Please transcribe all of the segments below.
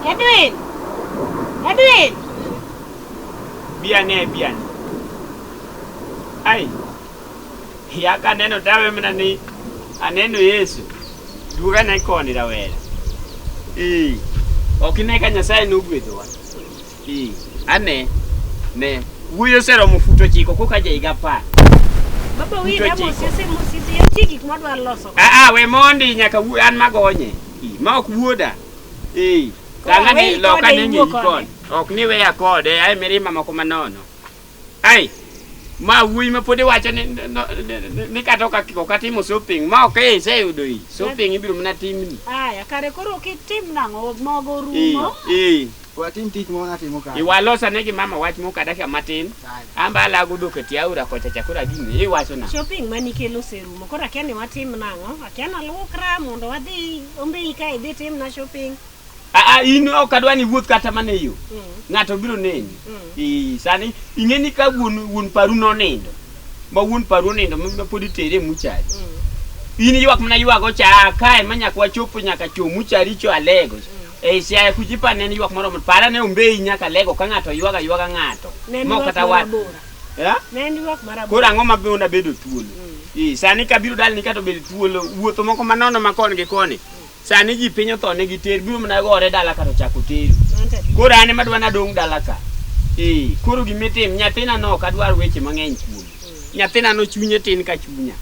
Edwin! Edwin! Biane, biane. Ai. Ya kaneno tawe mana ni aneno Yesu. Duoga ne koni rawera. Ee. Ok ine ka Nyasaye nogwedhowa. Ee. Ane. Ne. Wuoyi oseromo futo 9 koka ja higa 10. Baba Futo wira 9. mos osemosi dhi nitie gik mwadwa loso. Ah, ah, we mondi nyaka wuo an magonye. Ee, Ma ok wuoda. Ee. Koro Tang'ane aweyi loka kode, ne iwuo ng'eyi kode. koni. Ok ni weya kode, ai mirima moko manono. Ai. Ma wuoyi ma pod iwacho ni, no, ni, ni kata ok ok atimo shopping, ma ok e iseyudo i. Shopping ibiro mana timni. Aya, kare koro ok itim nang'o mogo rumo. Ee. Watim tich moro natimo ka. Iwalosa ne gi mama wach moko dakika matin. Amba alago dhok e tie aora kocha cha koro agini iwacho na. Shopping manikelo oserumo. Koro akia ni watim nang'o? Akia naluokra mondo wadhi Ombeyi ka idhi timna shopping. Ah, ah, in ok adwa ni iwuoth kata mana e yo. Ng'ato biro neni. Ee, sani ing'e ni ka wuon wuon paru nonindo. Ma wuon paru onindo ma ma pod itere e muchari. In ywak mana ywago cha kae ma nyaka wachopo nyaka cho muchari cho alego. E Siaya kucha ipa ne en ywak moromo. Para ne Ombeyi nyaka alego ka ng'ato ywaga ywaga ng'ato. Ne en Ma ok ywak kata wat. marabora. Eh? Ne en ywak marabora. Koro ang'o ma mona bedo thuolo? Ee, sani kabiro dalani kata obedo thuolo, wuotho moko manono ma koni gi koni. Sani ji piny otho negi ter, biro mana gore dala kata ochako tero. Koro an ema dwa nadong' dala ka. Ee, koro gimitim, nyathina no ok adwar weche mang'eny kuome. Nyathina no chunye tin ka chunya.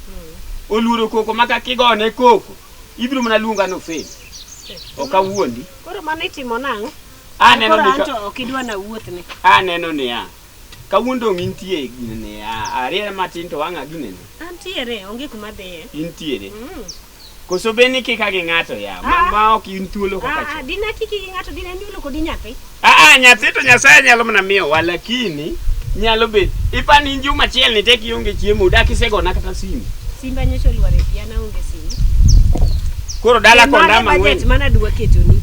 Oluoro koko ma kaka igone koko, ibiro mana luonga ni ofel. Ok awuondi. Koro mano itimo nang'o? Aneno Koro ni ka- anto ok idwa nawuothne. Aneno niya, kawuono dong' intie ginene, ariere matin to wang'a ginene. Antiere, onge kuma adhiye. Intiere. Koso be ni kika gi ng'ato ya, ma, Ah. ma ok in thuolo kaka Ah, ah, chon. dina kiki gi ng'ato dina nyulo kodi nyathi. Ah, ah, nyathi to Nyasaye nyalo mana miyowa, lakini nyalo bet. Ipa ni in juma achiel ni tek ionge chiemo, dak isegona kata simu. Simba nyocha olwar e pi, an aonge simu. Koro dala Be mano konda e budget mang'wen. mana adwa ketoni.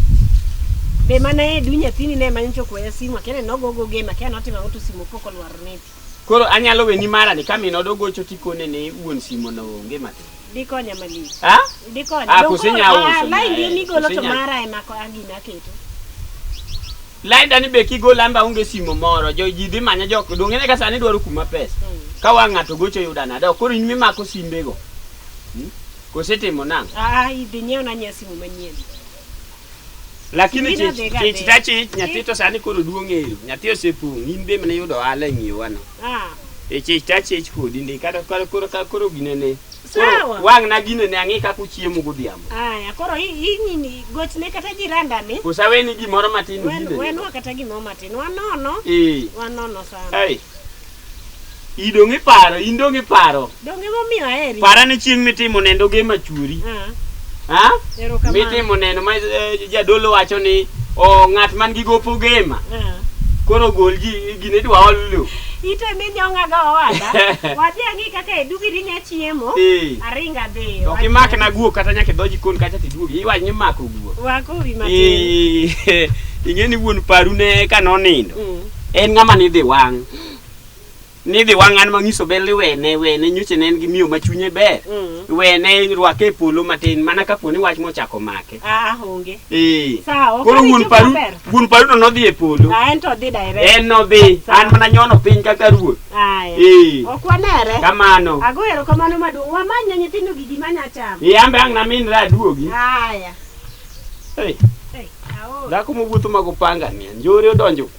Be mana edu nyathini ne ema nyocha okwaya simu, akia ni nogogo game, akia notimo ang'o to simu pok olwar ne e pi. Koro anyalo weni mara ni ka min od ogocho tikone ni wuon simo no onge matin. Dikonya malich. Ha? Dikonya. Ah, Dong koso koro- inya ah, uso line na, di eh, migolo koso to inya- mara ema ko agina aketo. Lainda ni be kigolo amba onge simo moro, jo ji dhi manya jok, dong ine ka sani dwaro kuma pesa. Ka wang' ng'ato gocho yuda nade? Ok koro in mimako simbego. Kose timo nang'o? Ah, idhi nyiewna nyiew simu manyien. Lakini Gino chich dhi ga chich dhi. ta chich nyathi to sani koro duong' ero. Nyathi osepong', in be mane yudo ohala e ng'iyowa no. Ah, E chich ta chich kodi ndi kata koro koro ka koro ginene. Koro Sawa. wang' na ginene ang'i kaka uchiemo godhiambo. aya, koro i gochne kata jiranda ni. Koso aweni gimoro matin Wen, ginene. wenwa kata gimoro matin. Wanono. Eh. Wanono sana. Ei. Idong' iparo, in dong' iparo. Donge momiyo aheri? Para ni chieng' mitimo nendo gema chwori. Ah, Ha? erokamano. Mitimo neno ma jadolo wacho ni o ng'at man gi gopo gema. Ah. Koro gol ji gine dwa ol lo. Ite minyong'a ga owada. Wadhi ang'i kaka edugi nya chiemo. Eh. Aringa dhiyo. Ok imak na guok kata nyaka idho jikon kacha tiduogi. Iwach ni mako guok. Wakowi matin. Eh, ing'e ni wuon paru ne ka nonindo. En ng'ama nidhi wang'. Nidhi wang' an mang'iso bel ni wene wene nyocha ne en gi miyo ma chunye ber. Wene rwake e polo matin mana kapo ni wach mochako make. Ah, onge. Eh. Sawa, Koro ok wuon awinjo paru maber. wuon paru to nodhi e polo. Ah, en to odhi direct. En nodhi Sawa. an mana nyono piny kaka ruoth. Aya. Eh. Ok wanere. Kamano. Ago erokamano maduong'. Wamany ne nyithindo gi gima nya chamo. Iyambe ang' naminra aduogi. Aya. Hey. Hey, aol. Dhako mowuotho mag opanga ni njore odonjo.